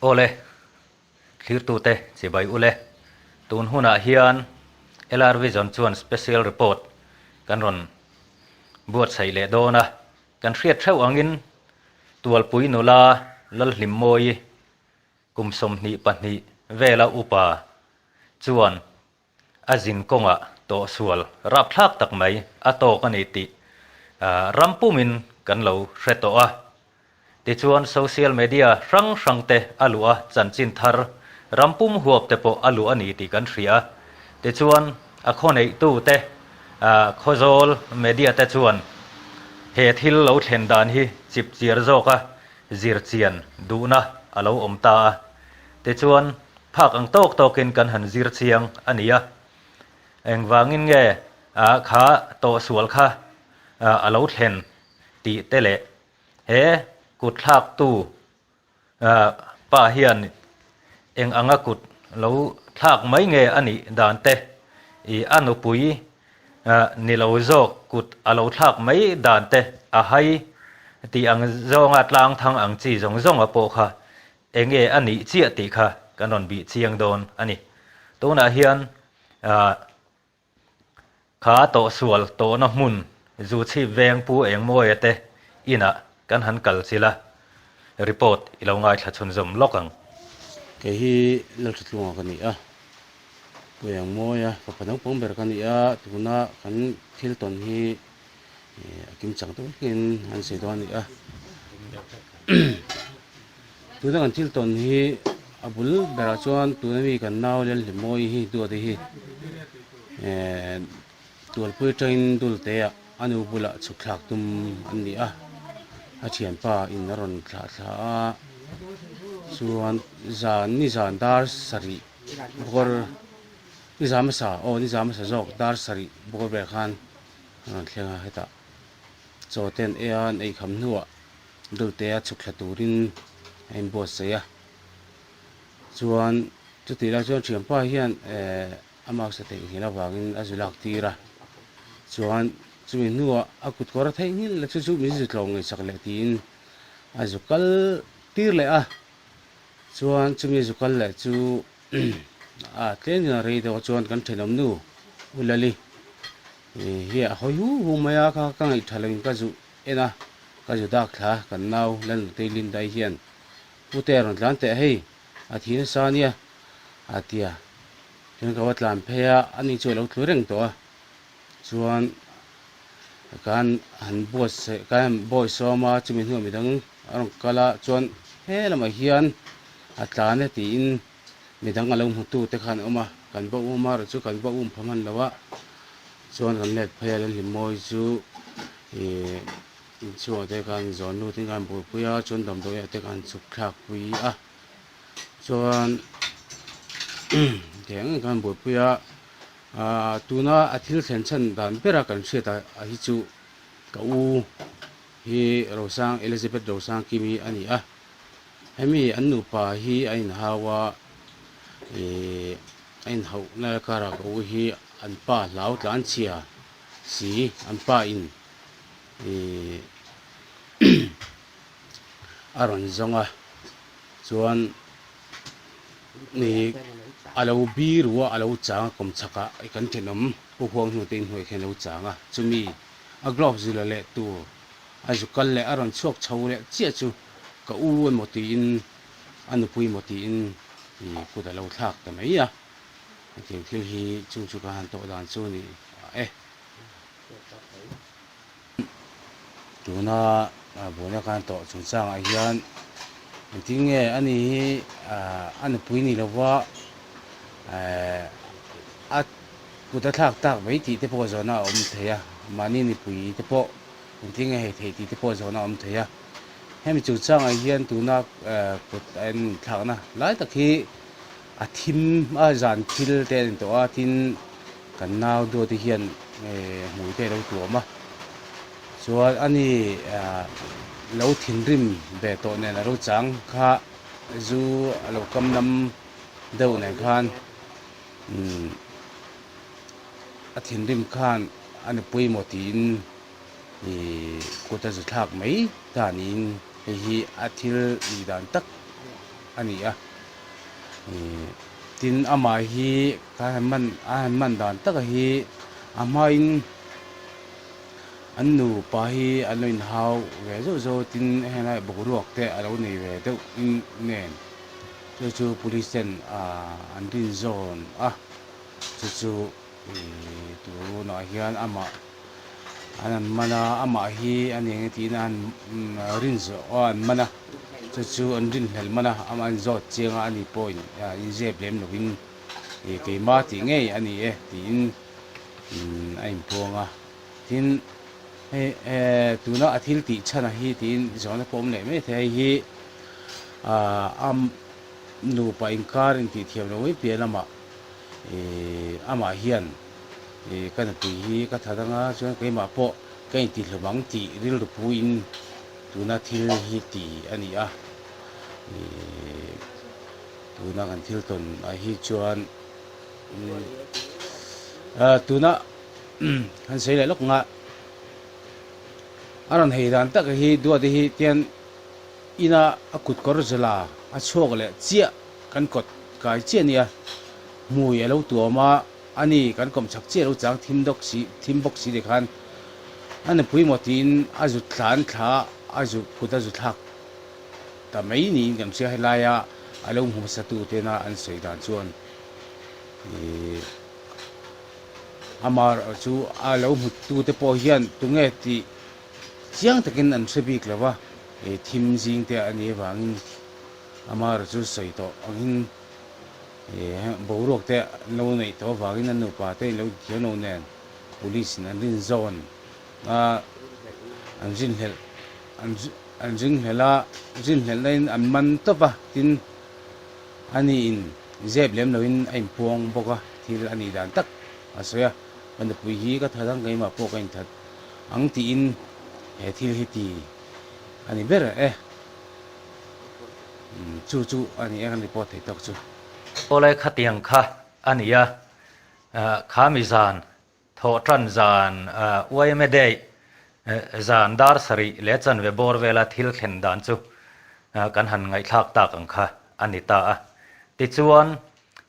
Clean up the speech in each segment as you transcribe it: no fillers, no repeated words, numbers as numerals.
Awle, thlirtute chibai ule, tun hunah hian LR Vision chuan special report kan rawn buatsaih leh dawn a, kan hriat theuh angin Tualpui nula Lalhlimmawi kum 22 vela upa chuan a zin kawngah tawhsual rapthlak tak mai a tawk a ni tih ram pumin kan lo hre tawh a. Tichuan social media hrang hrang te a luh a, chanchin thar ram pum huap te pawh a luh a ni tih kan hria. Tichuan a khawneitu te Khawzawl media te chuan he thil lo thlen dan hi chip chiar zawka zirchian duhna a lo awm ta a. Tichuan Phak ang tawk tawkin kan han zir chiang a ni a, engvangin nge kha tawhsual kha a lo thlen tih te leh he kutthlaktu pa hian eng anga kut lo thlak mai nge a nih dan te, i a nupui ni lo zawk kut a lo thlak mai dan te a hai tih ang zawnga tlang thang ang chi zawng zawnga pawh kha Enge a nih chiah tih kha kan rawn bih chiang dawn a ni. Tunah hian kha tawhsual tawhna hmun zu chhip veng Pu Engmawia te inah kan han kal chilh a, report i lo ngaithla chhunzawm lawk ang. Kei hi Lalthatlunga ka ni a, Pu Engmawia fapa naupang ber ka ni a, tuna kan thil tawn hi a kim chang deuh hlekin an sawi dawn a ni a. Tuna kan thil tawn hi a bul berah chuan tuna mi kan nau Lalhlimawi hi duat hi ehh tualpui atangin dulte ah a nu bulah chhuk thlak tum an ni a, a thianpa in a rawn thlah thla a chuan zan ni zan dar sarih bawr ni zan hmasa aw ni zan hmasa zawk dar sarih bawr vel khan a rawn thleng a hetah chaw te an ei a an ei kham hnuah Dulte a chhuk thla turin a inbuatsaih a chuan chutih lai chuan thianpa hian ehh a mask a theihnghilh avangin a zu lak tir a chuan chumi hnuah a kut kawr a theihnghilh leh chu chu min zu tlawm ngaihsak leh tiin a zu kal tir leh a chuan chumi zu kal leh chu a tlem in a rei deuh a chuan kan thenawm nu U Lali hi a hawi hu hu mai a kha ka ngaih tha lo in ka zu En a, ka zu dak thla kan nau Lalnutei Lindai hian Pute a rawn tlan teh hei, a thi nasa a nia, a ti a. Chuan ka va tlan phei a, ani chu a lo tlu reng tawh a. Chuan kan han buatsaih, kan han bawisawm a, chumi hnuah midang a rawn kal a, chuan he lamah hian a tlan e tiin midang a lo hmutu te khan awm a, kan va um a, chu kan va um pha hman lo a, chuan kan let phei a Lalhlimmawi chu ih inchhungah te khan zawn lut in kan buaipui a, chuan damdawi ah te khan chhuk thlak pui a, chuan tiang ang khan buaipui a, ah tuna a thil thlen chhan dan bera kan hriat ah hi chu ka u hi Rosang Elizabeth Rosangkimi a ni a. Hemi an nupa hi a inhau a, ih a inhauh na karah ka u hi an pa hlau tlan chhia si, an pa in ih a rawn zawng a, chuan ih a lo biru a, a lo chang a kawm chhakah kan thenawm pu huang hnu te inhnuai khian a lo chang a, chumi a gloves zila leh tur a zu kal leh a rawn chhuak chho leh chiah chu ka u emaw tiin a nupui emaw tiin ih kut a lo thlak ta mai a, hetiang thil hi chung chu ka han tawh dan chu a ni e. Tuna buaina ka han tawh chungchangah hian engtin nge ani hi a nupui ni lova eh a kut a thlak tak mai tih te pawh zawhna a awm thei a, mahni nupui te pawh. Engtin nge hei theih tih te pawh zawhna a awm thei a, hemi chungchangah hian tuna kut a en thlakna lai tak hi a thim a zan thil te a ni tawh a, tin kan nau duat te hian hmui te a lo tuam a, chuan ani lo thinrim ve tawh nen a lo chang kha zu a lo kam lam deuh nen khan umm. A thinrim khan a nupui maw tiin ih kut a zu thlak mai ta niin hei hi a thil nih dan tak a ni a. Tin, amah hi ka han man a han man dan taka hi a hmain an nupa hi an lo inhau ve zauh zauh a, tin helai boruak te a lo nei ve deuh in nen chu chu police ten an rin zawn a, chu chu ih tunah hian amah an han man a, amah hi a ni ang tiin an rin zawh a an man a, chu chu an rinhlelh man a, amah an zawt chiang a, ani pawhin inzep lem lovin ih keimah tih ngei a ni e tiin a inpuang a, tin hei eh tuna a thil tih chhan a hi tiin zawhna pawh awm leh mai thei a, hei hi ah a nupa inkar intih thiam lo mai piah lamah ih amah hian ih ka nupui hi ka that anga chuan keimah pawh ka intihlum ang tih rilru puiin tuna thil hi ti a ni a, ih tuna kan thil tawn ah hi chuan. Tuna han sawi leh lawk nga a rawn hei dan tak hi Duati hi tian ina a kut kawr zela a chhuak leh chiah kan kawt kai chiah nia hmui a lo tuam a ani kan kawm chak chiah lo chang thim dawk si thim bawk si ti khan a nupui maw tiin a zut thlan thla a zu phut a zu thlak ta mai niin kan hria helaia a lo hmu hmasa tu tena an sawi dan chuan. Ihh amaherawh chu a lo hmu tute pawh hian tunge tih chiang takin an hre bik lo va, ih thim zing te a nih avangin amaherawh chu sawi tawh angin ih boruak te an lo neih tawh avangin an nupa te in lo inthiam lo nen police in an rin zawn a an rinhlelh an ringhlelh a rinhlelhna in an man tawp a tin. A niin zep lem loin a inpuang bawk a, thil a nih dan tak a sawi a, ka nupui hi ka that ang keimah pawh ka inthat ang tiin he thil hi ti a ni ber e. Chu chu a ni e kan report thei tawk chu. Awle khatiang kha a ni a, kha mi zan Thawhṭan zan yma Day zan dar sarih leh chanve bawr vela thil thlen dan chu kan han ngaihthlak tak ang kha a ni ta a. Tichuan,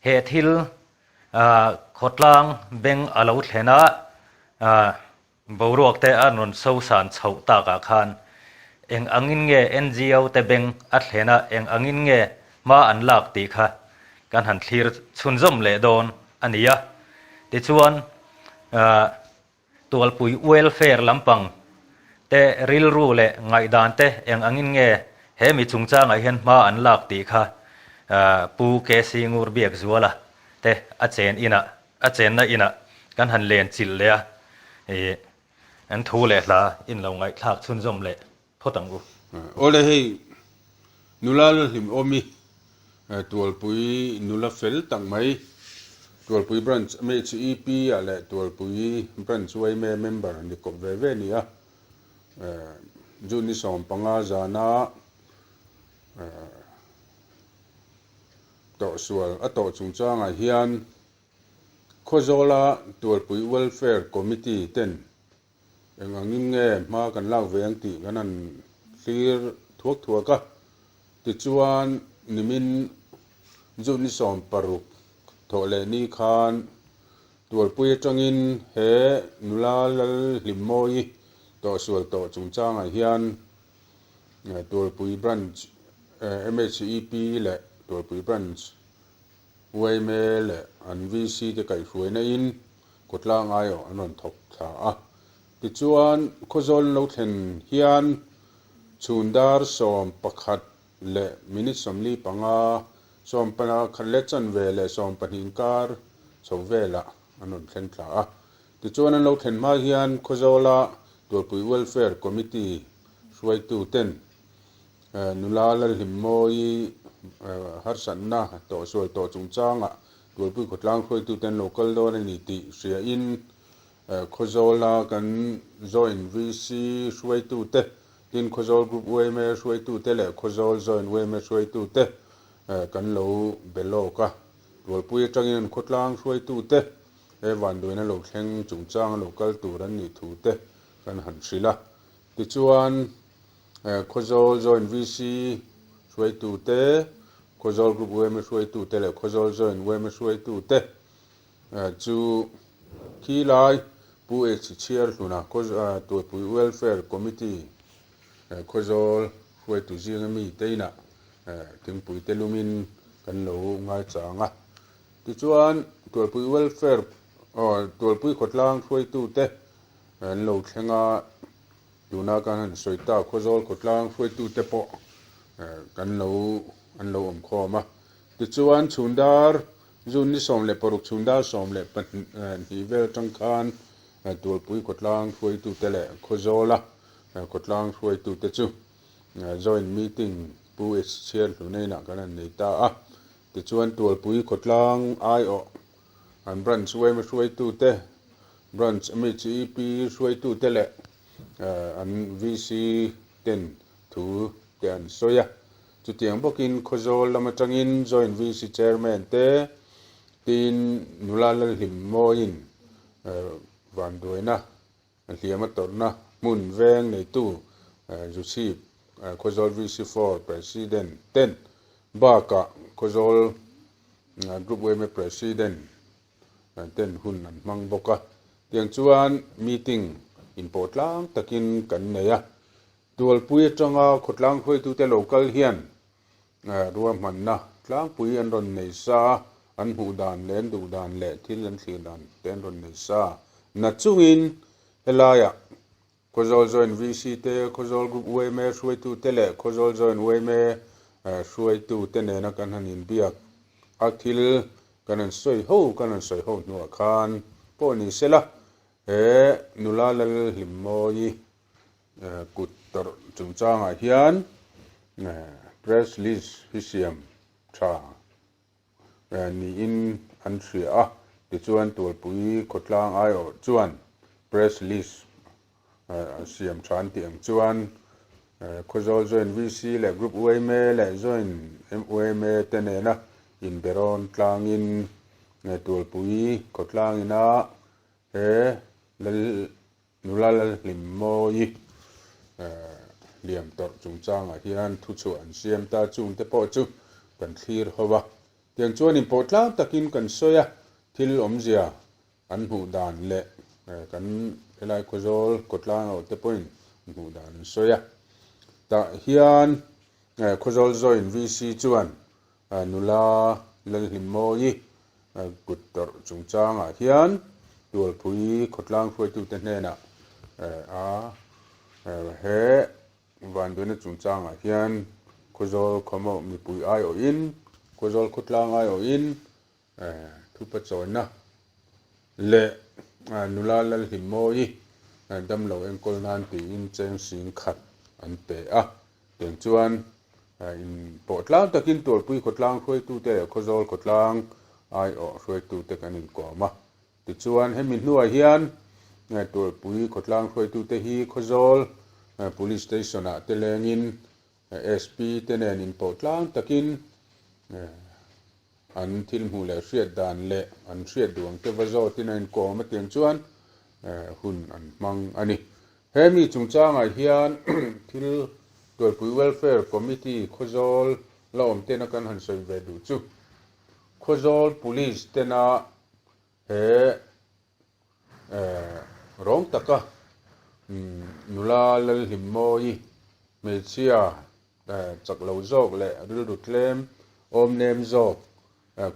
he thil khawtlang beng a lo thlen a, boruak te a rawn sosan chhoh takah khan eng angin nge NGO te beng a thlen a, eng angin nge hma an lak tih kha kan han thlir chhunzawm leh dawn a ni a. Tichuan, Tualpui welfare lampang te rilru leh ngaihdan te eng angin nge he mi chungchangah hian hma an lak tih kha Pu KC Ngurbiakzuala te a chen inah a chenna inah kan han len chilh leh a, ih an thu leh hla in lo ngaihthlak chhunzawm leh phawt ang u. Awle hei nula la hlim awm i Tualpui nula fel tak mai Tualpui Branch MHEP ah leh Tualpui Branch yma member ni kawp ve ve ni a, June ni 15 zana tawhsual a tawh chungchangah hian Khawzawla Tualpui Welfare Committee ten Eng angin nge hma kan lak ve ang tih kan han thlir thuak thuak a, tichuan nimin June ni 16 thawh leh ni khan Tualpui atangin he nula Lal Hlimmawi tawhsual tawh chungchangah hian Tualpui Branch MHEP leh Tualpui Branch yma leh an VC te kaihhruaina in Kawtlang aiawh an rawn thawk thla a. Tichuan, Khawzawl an lo thlen hian chhun dar 11 leh minute 45, 11 leh chanve leh 12 inkar chho velah an rawn thleng thla a. Tichuan, an lo thlen hma hian Khawzawla Tualpui Welfare Committee hruaituten Nula Lalhlimmawi harsatna tawhsual tawh chungchangah Tualpui khawtlang hruaitute an lo kal dawn a ni tih hriain Khawzawla kan Joint VC hruaitute, tin Khawzawl Group yma hruaitute leh Khawzawl Joint yma hruaitute kan lo be lawk a. Tualpui atangin an khawtlang hruaitute he vanduaina lo thleng chungchanga lo kal tur an nih thute kan han hrilh a. Tichuan, Khawzawl Joint VC hruaitute, Khawzawl Group yma hruaitute leh Khawzawl Joint yma hruaitute chu khilai Pu H Chhiarhluna Tualpui Welfare Committee Khawzawl hruaitu zinga mi te inah thingpui te lumin kan lo ngaichang a. Tichuan Tualpui Welfare Tualpui khawtlang hruaitute an lo thleng a. Tuna kan han sawi ta Khawzawl khawtlang hruaitute pawh kan lo an lo awm khawm a. Tichuan chhundar June ni 16 chhundar 12 vel atang khan Tualpui khawtlang hruaitute leh Khawzawla khawtlang hruaitute chu joint meeting Pu H Chhiarhluna inah kan han nei ta a. Tichuan Tualpui khawtlang aiawh an branch yma hruaitute, branch MHEP hruaitute leh an VC ten thu te an sawi a. Chutiang bawkin Khawzawl lam atangin Joint VC Chairman te tin nula Lalhlimmawiin vanduaina hliam a tawrhna hmun veng neitu Zuchhip Khawzawl VC 4 President ten bakah Khawzawl Group yma President ten hun an hmang bawk a. Tiang chuan meeting inpawh tlang takin kan nei a. Tualpui atanga khawtlang hruaitute lo kal hian ruahmanna tlangpui an rawn nei sa a, an hmuh dan leh an duh dan leh thil an thlir dan te an rawn nei sa. Na chungin helaiah Khawzawl Joint VC te, Khawzawl Group yma hruaitute leh Khawzawl Joint yma hruaitute nena kan han inbiak a, thil kan han sawi ho kan han sawi ho hnuah khan pawh ni sela, he nula Lalhlimmawi kut tawrh chungchangah hian press list hi siam tha niin an hria a, tichuan Tualpui khawtlang aiawh chuan press list siam tha an tih ang chuan Khawzawl Joint VC leh Group yma leh Joint yma te nena inberawn tlangin Tualpui khawtlang ina he Lal Nula Lalhlimmawi hliam tawrh chungchangah hian thuchhuah an siam ta chungte pawh chu kan thlir ho a. Tiang chuan inpawh tlang takin kan sawi a, thil awmzia an hmuh dan leh kan helai Khawzawl kawtlang loh te pawhin an hmuh dan an sawi a. Tah hian Khawzawl Joint VC chuan Nula Lalhlimmawi kut tawrh chungchangah hian Tualpui khawtlang hruaitute hnenah a he vanduaina chungchangah hian Khawzawl khawmawh mipui aiawhin, Khawzawl khawtlang aiawhin thupachawina leh nula Lalhlimmawi damlo enkawl nan tiin cheng sing khat an pe a. Tiang chuan inpawh tlang takin Tualpui khawtlang hruaitute leh Khawzawl khawtlang aiawh hruaitute kan inkawm a. Tichuan hemi hnuah hian Tualpui khawtlang hruaitute hi Khawzawl Police Station ah te lengin SP te nen inpawh tlang takin an thil hmuh leh hriat dan leh an hriat duh ang te va zawtin a inkawm a tiang chuan hun an hmang a ni. He mi chungchangah hian thil Tualpui Welfare Committee Khawzawl la awm tena kan han sawi ve duh chu Khawzawl Police tena he rawng taka nula Lalhlimmawi hmeichhia chak lo zawk leh rilru tlem awm nem zawk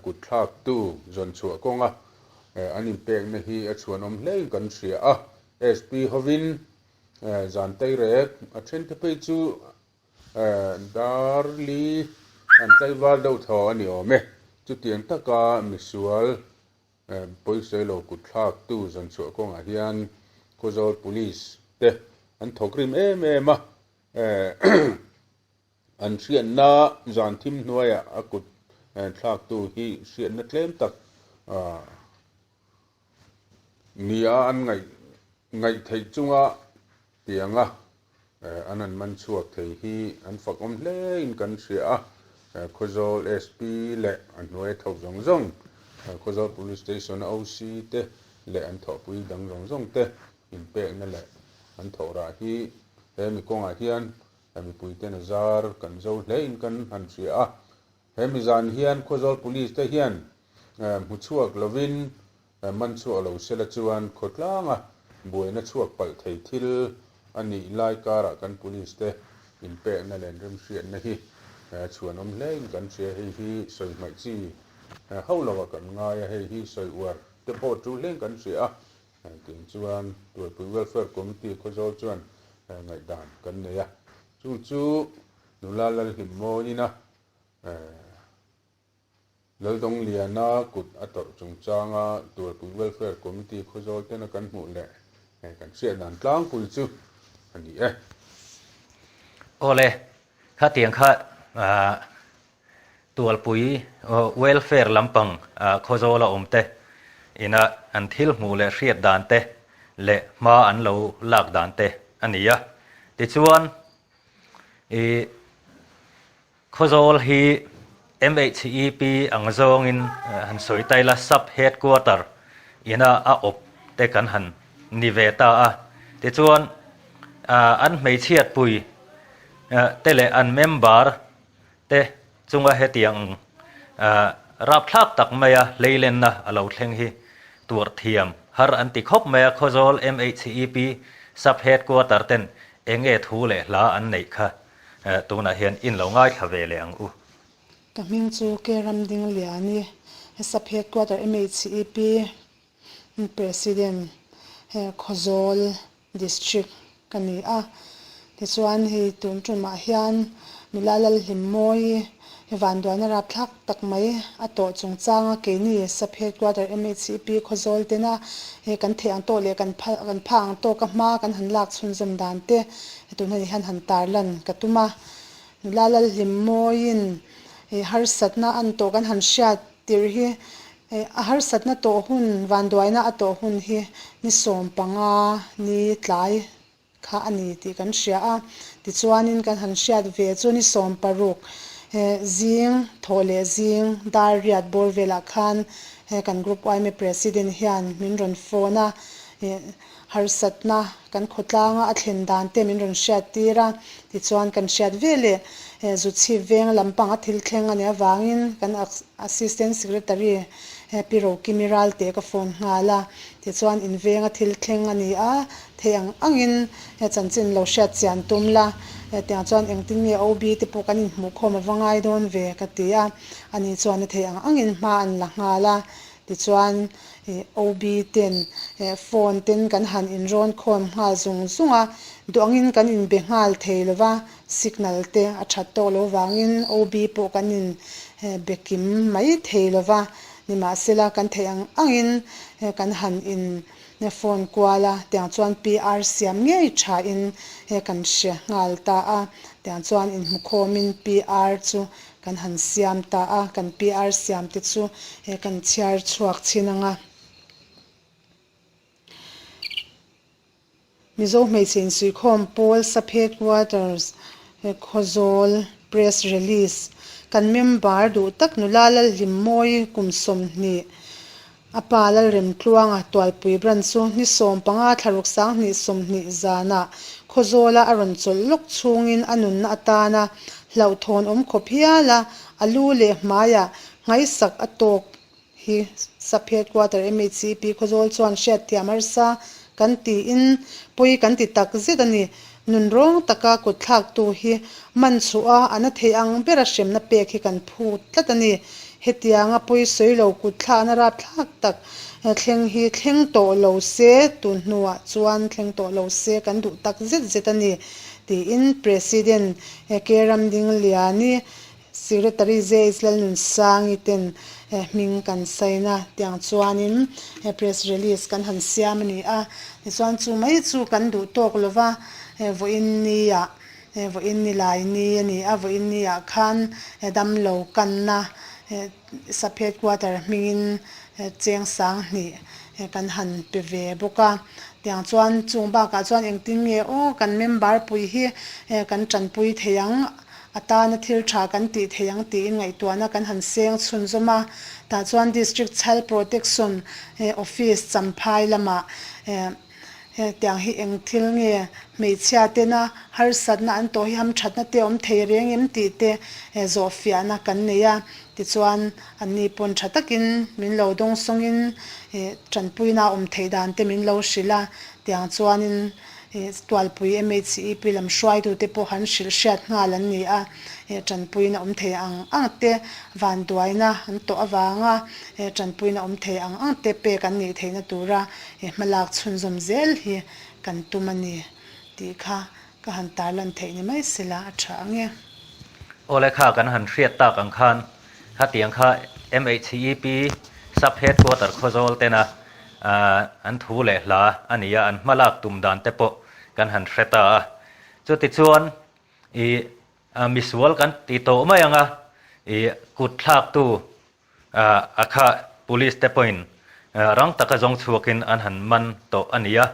kut thlaktu zawn chhuah kawnga an inpekna hi a chhuanawm hlein kan hria a. SP hovin zan teirek a thente phei chu darli an tlaivar deuh thaw a ni awm e. Chutiang taka misual pawisawi lo kut thlaktu zawn chhuah kawngah hian Khawzawl Police te an thawk rim em em a. An hriatna zan thim hnuaiah a kut thlaktu hi hriatna tlem tak nia an ngaih ngaih theih chunga tianga an han man chhuak thei hi an fakawm hlein kan hria a. Khawzawl SP leh a hnuai thawk zawng zawng, Khawzawl Police Station a OC te leh an thawhpui dang zawng zawng te inpekna leh an thawhrah hi he mi kawngah hian Mipui ten a zar kan zo hlein kan han hria a. He mi zan hian Khawzawl Police te hian hmu chhuak lovin man chhuak lo sela chuan khawtlanga buaina chhuak palh thei thil a nih lai karah kan Police te inpekna leh remhriatna hi chhuanawm hlein kan hria. Hei hi sawi hmaih chi ho lovah kan ngai a, hei hi sawi uar te pawh tul hlein kan hria a. Tiang chuan Tualpui Welfare Committee Khawzawl chuan ngaihdan kan nei a, chung chu nula Lalhlimmawiina Laldawngliana kut a tawrh chungchanga Tualpui Welfare Committee Khawzawl tena kan hmuh leh kan hriat dan tlangpui chu a ni e. Awle, khatiang kha Tualpui Welfare lampang Khawzawla awm te ina an thil hmuh leh hriat dan te leh hma an lo lak dan te a ni a. Tichuan, i Khawzawl hi MHEP ang zawngin han sawi ta ila Sub Headquarter ina a awp te kan han ni ve ta a. Tichuan, an hmeichhiatpui te leh an member te chunga hetiang rapthlak tak maia hleilenna a lo thleng hi tuarh thiam har an ti khawp mai a, Khawzawl MHEP Sub Headquarter ten eng nge thu leh hla an neih kha tunah hian in lo ngaithla ve leh ang u. Ka hming chu K Ramdingliani, Sub Headquarter MHEP President Khawzawl District ka ni a, tichuan hei tun tumah hian nula Lalhlimmawi hi vanduaina rapthlak tak mai a tawh chungchanga keini Sub Headquarter MHCP Khawzawl tena hei kan theih ang tawk leh kan kan pha ang tawka hma kan han lak chhunzawm dan te tun hei hian han tarlan ka tum a. Nula Lalhlimmawiin hei harsatna an tawh kan han hriat tirh hi A harsatna tawh hun, vanduaina a tawh hun hi ni 15 ni tlai kha a ni tih kan hria a. Tichuanin kan han hriat ve chu ni 16 zing, thawh leh zing dar riat bawr velah khan kan Group yma President hian min rawn phone a, harsatna kan khawtlanga a thlen dan te min rawn hriat tir a. Tichuan kan hriat ve leh Zuchhip veng lampang a thil thleng a nih avangin kan Assistant Secretary Pi Rokimi Ralte ka phone nghal a, tichuan in venga thil thleng a ni a, theih ang angin chanchin lo hriat chian tum la, tiang chuan engtin nge OB te pawh kan inhmuhkhawm a va ngai dawn ve ka ti a, ani chuan a theih ang angin hma an la nghal a, tichuan OB ten phone ten kan han inrawn khawm nghal zung zung a, duh angin kan inbe nghal thei lo va, Signal te a that tawk lo vangin OB pawh kan in be kim mai thei lo va, nimahsela kan theih ang angin kan han in phone kual a, tiang chuan PR siam ngei tha in kan hre nghal ta a, tiang chuan inhmukhawmin PR chu kan han siam ta a, kan PR siam te chu kan chhiar chhuak chhin ang a. Mizo hmeichhe insuihkhawm pawl Sub Headquarters Khawzawl Press Release Kan member duh tak nula Lalhlimmawi kum 20 a pa Lalremtluanga Tualpui Branch chu ni 15 thlaruk 2020 zanah Khawzawla a rawn chawlh lawk chhungin a nunna atana hlauhthawn awm khawp hial a, a lu leh hmaiah nghaisak a tawk hi Sub Headquarter MHCP Khawzawl chuan hriatthiam harsa kan tiin pawi kan ti tak zet a ni. Nun rawng taka kut thlaktu hi man chhuah a, a na thei ang bera hremna pek hi kan phut tlat a ni. Hetianga pawi sawi lo kut thlakna rapthlak tak thleng hi thleng tawh lo se, tun hnuah chuan thleng tawh lo se kan duh tak zet zet a ni, tiin President K. Ramdingliani Secretary JH Lalnunsangi ten hming kan sign a, tiang chuanin press release kan han siam a ni a. Tichuan chu mai chu kan duh tawk lo va, vawiin niah, vawiin ni lai ni a ni a, vawiin niah khan damlo kanna Sub Headquarter hmingin cheng 2000 kan han pe ve bawk a. Tiang chuan chung bakah chuan engtin nge aw kan member pui hi kan tanpui thei ang A tana thil tha kan tih thei ang tiin ngaihtuahna kan han seng chhunzawm a, tah chuan District Child Protection Office Champhai lamah. Hetiang hi eng thil nge hmeichhia tena harsatna an tawh hi hamthatna te awm thei reng em tih te zawhfiahna kan nei a. Tichuan, anni pawn tha takin min lo dawngsawngin tanpuina awm theih dan te min lo hrilh a. Tiang chuanin Tualpui MHEP lam hruaitute pawh han hrilh hriat nghal an ni a, tanpuina awm thei ang ang te, vanduaina an tawh avanga tanpuina awm thei ang ang te pek an nih theihna tura hmalak chhunzawm zel hi kan tum a ni tih kha ka han tarlan theih ni mai sela a tha ang e. Awle kha kan han hriat tak ang khan khatiang kha MHEP Sub Headquarter Khawzawl tena an thu leh hla a ni a, an hmalak tum dan te pawh kan han hre ta a. Chutichuan i misual kan ti tawh mai ang a, i kut thlaktu a kha police te pawhin rang taka zawng chhuakin an han man tawh a ni a.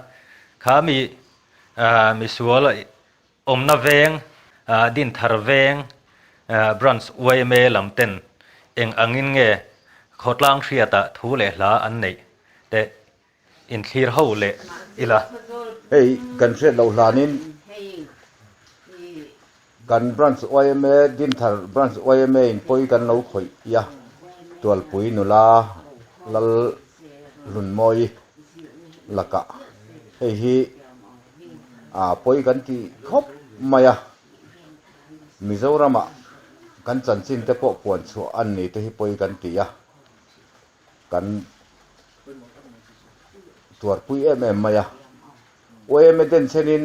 Kha mi misual Awmna veng, Dinthar veng, Branch yma lam ten eng angin nge khawtlang hriatah thu leh hla an neih te inthlir ho leh ila. Hei kan hriat loh hlanin kan Branch yma, Dinthar Branch yma in pawi kan lo khawih ia, Tualpui nula Lal Hlunmawi lakah hei hi A pawi kan ti khawp mai a, Mizoramah kan chanchin te pawh puan chhuah an ni te hi pawi kan ti a, kan tuarpui em em mai a. YMA denchhenin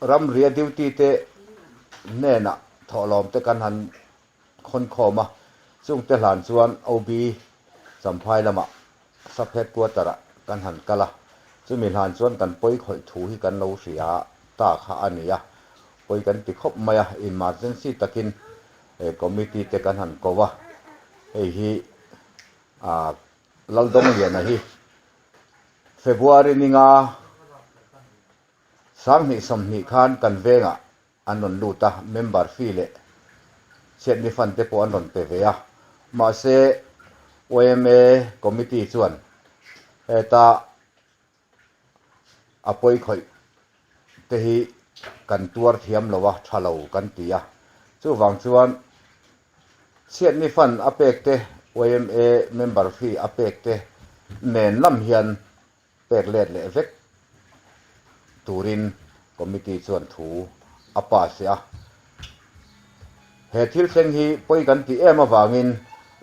ramria duty te hnenah thawhlawm te kan han khawnkhawm a, chungte hlan chuan OB Champhai lamah Sub Headquarter ah kan han kal a, chumi hlan chuan kan pawi khawih thu hi kan lo hria ta kha a ni a, pawi kan ti khawp mai a, emergency takin committee te kan han ko a, hei hi Laldawngliana hi February ninga 2020 khan kan vengah an rawn lut a, member fee leh chhiatni fund te pawh an rawn pe ve a. Mahse, yma committee chuan heta a pawi khawih te hi kan tuar thiam lo a, tha lo kan ti a. Chuvang chuan chhiatni fund a pek te, yma member fee a pek te nen lam hian pek let leh vek turin committee chuan thu a pass a. He thil thleng hi pawi kan tih em avangin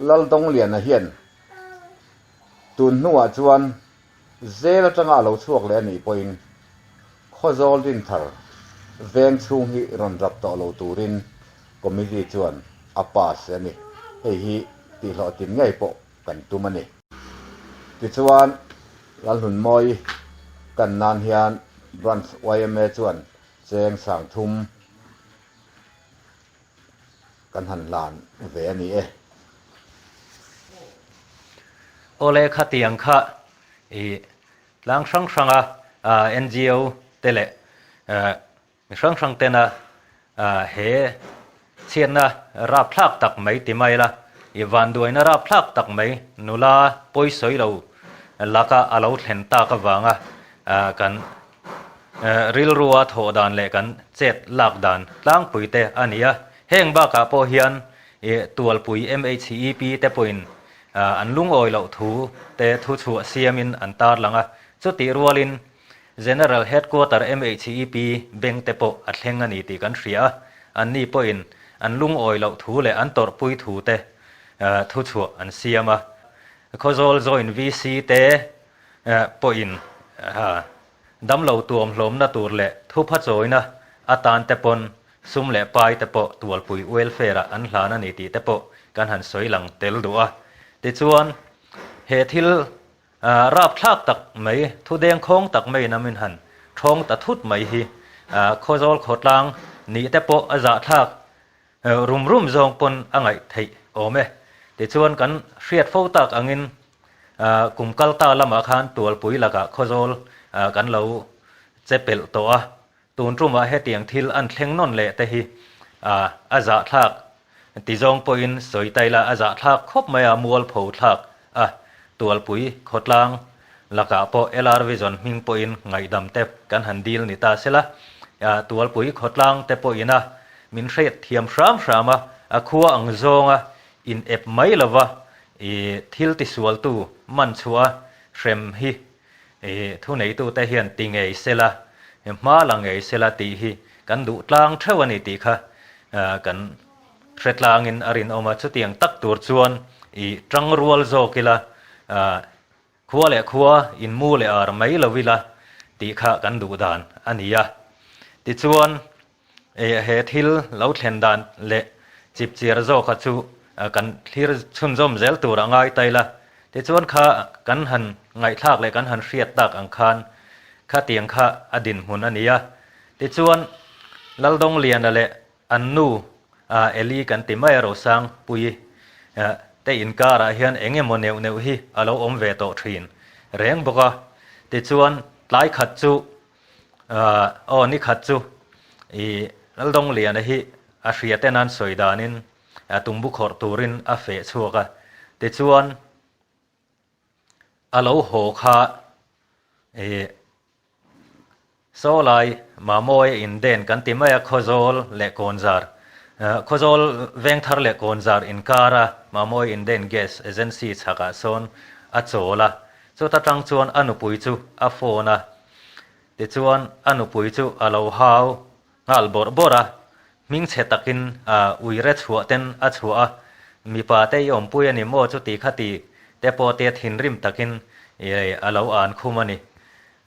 Laldawngliana hian tun hnuah chuan zel atanga a lo chhuak leh a nih pawhin Khawzawl Dinthar veng chhung hi rawn rap tawh lo turin committee chuan a pass a ni. Hei hi tihhlawhtin ngei pawh kan tum a ni. Tichuan, Lalhlunmawi kan nan hian Branch yma chuan cheng 3000 kan han hlan ve a ni e. Awle khatiang kha i tlang hrang hranga NGO te leh Mi hrang hrang tena he chhiatna rapthlak tak mai ti mai la, i vanduaina rapthlak tak mai nula pawisawi lo laka a lo thlen tak avanga kan rilrua thawh dan leh kan chet lak dan tlangpui te a ni a. Heng bakah pawh hian Tualpui MHEP te pawhin an lungawi loh thu te thuchhuah siamin an tarlang a, chutih rualin General Headquarter MHEP beng te pawh a thleng a ni tih kan hria a, anni pawhin an lungawi loh thu leh an tawrhpui thu te thuchhuah an siam a. Khawzawl Joint VC te pawhin damlo tuamhlawmna tur leh thupha chawina atan te pawn sum leh pai te pawh tualpui welfare-ah an hlan a ni tih te pawh kan han sawi lang tel duh a. Tichuan, he thil Rapthlak tak mai, thu dengkhawng tak maiin a min han thawng ta thut mai hi Khawzawl khawtlang nih te pawh a zahthlak rum rum zawng pawn a ngaih theih awm e. Tichuan kan hriat fo tak angin kum kal ta lamah khan Tualpui lakah Khawzawl kan lo che pelh tawh a, Tun tumah hetiang thil an thleng nawn leh te hi a zahthlak ti zawng pawhin sawi ta ila a zahthlak khawp mai a, mualpho thlak a, Tualpui khawtlang lakah pawh LR Vision hming pawhin ngaihdam te kan han dil ni ta sela, Tualpui khawtlang te pawhin a min hriat thiam hram hram a, a khua ang zawnga in ep mai lova i thil tisualtu man chhuah a hrem hi i thuneitute hian ti ngei sela, hma la ngei sela tih hi kan duh tlang theuh a ni tih kha kan hre tlangin a rinawm a. Chutiang tak tur chuan i tangrual zawk ila, khua leh khua inmu leh ar mai lo ila tih kha kan duh dan a ni a. Tichuan, He thil lo thlen dan leh chipchiar zawka chu kan thlir chhunzawm zel tur a ngai ta ila. Tichuan kha kan han ngaihthlak leh kan han hriat tak ang khan khatiang kha a dinhmun a ni a. Tichuan Laldawngliana leh an nu Eli kan ti mai a Rosangpuii te inkarah hian eng emaw neuh neuh hi a lo awm ve tawh thin reng bawk a. Tichuan tlai khat chu Aw ni khat chu i Laldawngliana hi a hria te nan sawi danin tumbu khawrh turin a feh chhuak a, tichuan a lo haw kha i Sawlai Mamawi inden kan ti mai a, Khawzawl leh Kawnzar, Khawzawl Vengthar leh Kawnzar inkara Mamawi inden Gas Agency chhakah sawn a chawl a, Chuta tang chuan a nupui chu a phone a, tichuan a nupui chu a lo hau nghal bawrh bawrh a, hmingchhe takin uire chhuah ten a chhuah a, mipa te i awmpui a ni maw chuti kha ti te pawh tia thinrim takin a lo an khum a ni.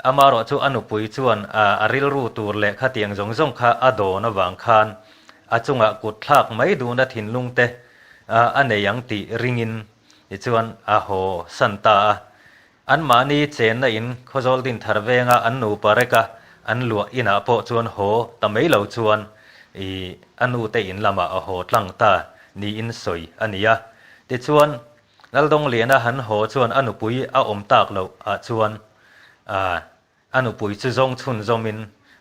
Amarawh chu a nupui chuan a rilru tur leh khatiang zawng zawng kha a dawn avang khan a chungah kut thlak mai duhna thinlung te a nei ang tih ringin Tichuan a haw san ta a. Anmahni chenna in Khawzawl Dinthar venga an nupa reka an luah inah pawh chuan haw ta mai lo chuan i a nute in lamah a haw tlang ta niin sawi a ni a. Tichuan Laldawngliana han haw chuan a nupui a awm tak loh ah chuan a a nupui chu zawng chhunzawmin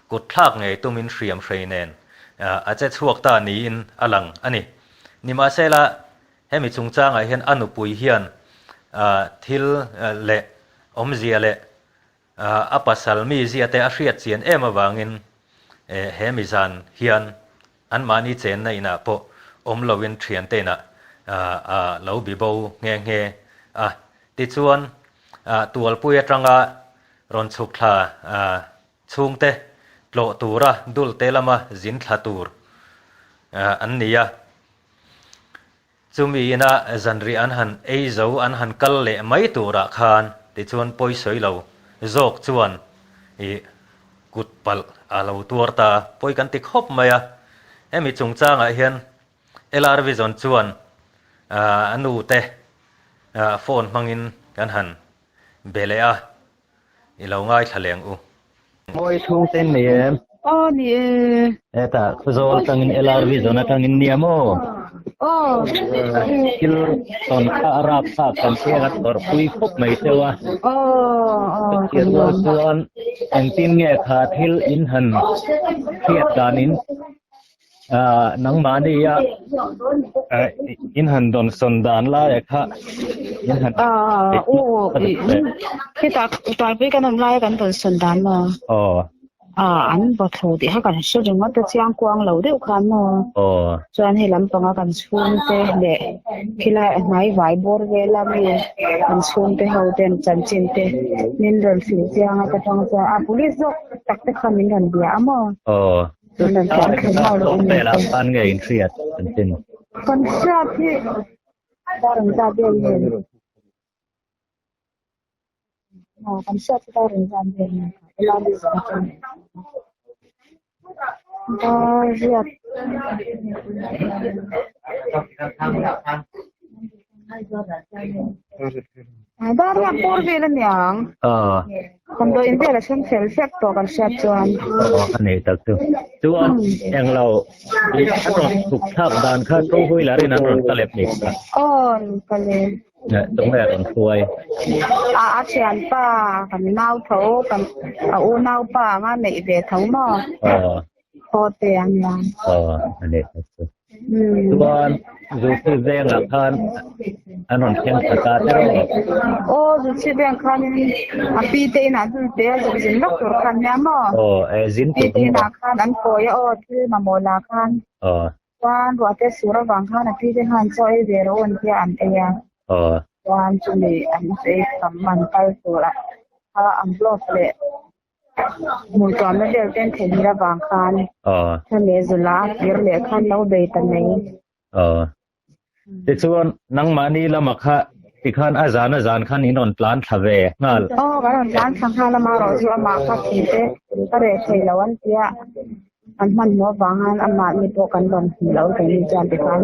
kut thlak ngei tumin hriam hrei nen a che chhuak ta niin a lang a ni. Nimahsela Hemi chungchangah hian a nupui hian thil leh awmzia leh a pasal mizia te a hriat chian em avangin he mi zan hian anmahni chenna inah pawh awm loin thiante inah a lo bi bo nghe nghe a. Tichuan, tualpui atanga rawn chhuk thla chhungte tlawh tura dulte lama zin thla tur an ni a. Chumi ina zanriah an han ei zo an han kal leh mai turah khan tichuan pawisawi lo zawk chuan i kut palh a lo tuar ta pawi kan ti khawp mai a. Hemi chungchangah hian LR Vision chuan a nute phone hmangin kan han be leh a. I lo ngaithla leng u. Mawi chhung te ni em? Aw ni e. Hetah Khawzawl atangin LRV zawn atangin nia maw? Aw. Thil tawn kha a rap thlak kan hriat a tawrhpui khawp mai cheu a. Aw aw. Chutiang rual chuan engtin nge kha thil in han hriat danin Nangmahni a in han dawn sawn dan lai a kha in han Khitah tualpui kan awm lai a kan dawn sawn dan maw? An bawthlo tih kha kan hre ringawt a chiang kuang lo deuh khan maw? Chuan hei lampanga kan chhungte leh khilai a hnai vai bawr vel a mi kan chhungte ho ten chanchin te min rawn hrilh chiang a ka tang chuan a police zawk tak te khan min rawn bia a maw? Khan nge in hriat chanchin? Kan hriat hi dar an zat vel nge ni? Aw kan hriat hi dar an zat vel nge helai hi zan atang dar riat Dar riat bawr vel a niang. Damdawiin vel a thleng fel fek tawh kan hriat chuan. Aw a nei tak chu. Chuan englo i a rawn chhuk thlak dan kha two wheeler in an rawn kal em ni kha? Aw an kal e. Tunge a rawn hruai? A a thianpa kan nau tho kan a unaupa anga neih ve tho maw? Aw. Haw te a nia. Aw a nei tak chu. Chuan Zuchhip vengah khan an rawn thleng thla ta te rawh. Aw Zuchhip veng khanin a pi te inah dul te a zuk zin lawk tur khan nia maw? Aw e zin tur maw? Pi te inah khan an kawi a aw thil mamawh lah khan. Aw. Chuan ruah te sur avang khan a pi te khan chaw ei ve rawh u an tia an ei a. Aw. Chuan chumi an ei tam an kal tur a an glove leh Hmuh tuamna vel ten theihnghilh avang khan hemi zula a kir leh khan lo bei ta mai. Aw. Tichuan nangmahni lama kha tikhan a zan a zan khan in rawn tlan thla ve nghal. Aw kan rawn tlan thla nghal a marawh chu amah kha thing te ka reh thei lo an tia. An hmanhmawh avang khan amahni pawh kan rawn hmu lo keini chuan tikhan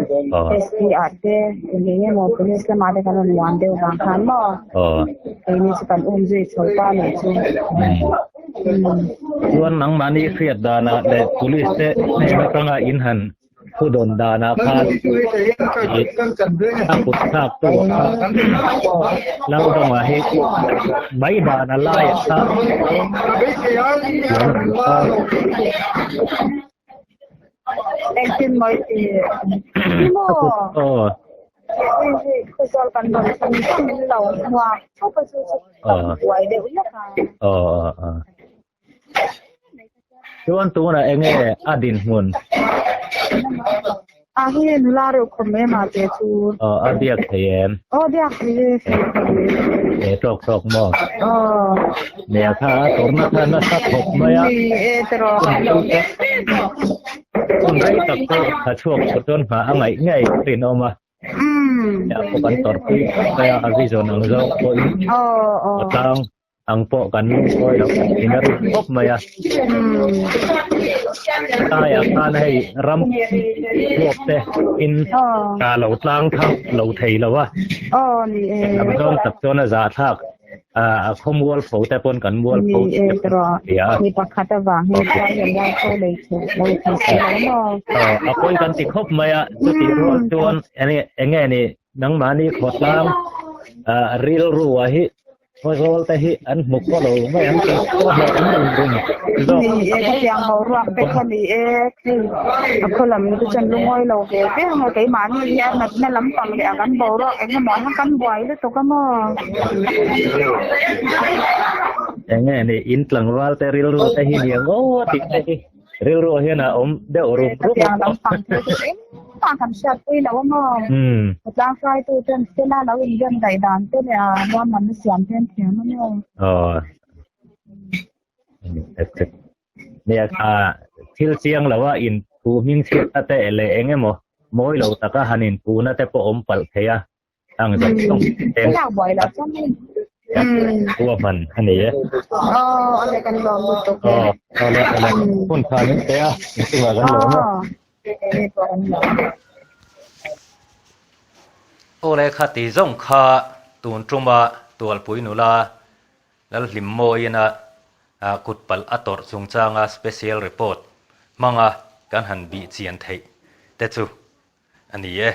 SP ah te eng eng emaw police lamah te kan rawn muan deuh vang khan maw keini chu kan um zui chho ta anih chu. Chuan nangmahni hriat danah leh police te hnen atanga in han Thu dawn danah khan a kut thlak tu kha Laldawngah hi mai dan a laiah kha Engtin maw i ti? Ni maw? Aw. Khawzawl kan rawn thlen chu min lo hmuak thup a chu chu ka buai deuh hlek a. Aw aw aw. Chuan tunah eng nge a dinhmun? A hi nula reuh khawp mai mah te chu. Aw a biak thei em? Aw biak thei e fel khawp mai. E tawk tawk maw? Aw. Nia kha a tawrhna kha nasa khawp mai a. Ni e tiraw. Hun rei tak pawh tha chhuak tur chuan nghah a ngaih ngei rinawm a. Nia pawh kan tawrhpui khawp mai a, a vision ang zawng pawhin a tlang. Ang pawh kan ngawi lo in a rin khawp mai a. Tlaiah khan hei ram huap te in ka lo tlang thang lo thei lo a. Lam zawng tak chuan a zahthlak a khaw mual fo te pawn kan mual fo tia. A pawi kan ti khawp mai a chutih rual chuan enge ni nangmahni khawtlang rilru ah hi Khawzawl te hi an hmu khaw lo mai ang tih pawh hlauh an rawn rum zawk. Ni e, khatiang boruak te kha ni e, hei a khaw lam te chuan lungawi lo ve ve ang a, keimahni hi a natna lampang leh a kan boruak eng emaw hian kan buai lutuk a maw? Enge ni in tlangval te rilru te hi nia ngo a tih te hi. Rilru hian a awm deuh rup rup a. Hetiang lampang te chu engmah kan hriatpui lo a maw? Khawtlang hruaitu ten Stella lo inrem daih dan te leh a ruahmanna siam te an thiam a maw? Aw. Nia kha thil chiang lo a in thu hming chhiatna te leh eng emaw mawi lo taka han in puhna te pawh awm palh thei a. Ang zawng zawng ten buai lo chuan hei ruahman a ni e. Aw ale kan lawm lutuk e. Aw ale ale hun tha min pe a chungah kan lawm a. Awle kha ti zawng kha tun tuma Tualpui nula Lalhlimmawiina kut palh a tawrh chungchanga special report hmanga kan han bih chian theih te chu a ni e.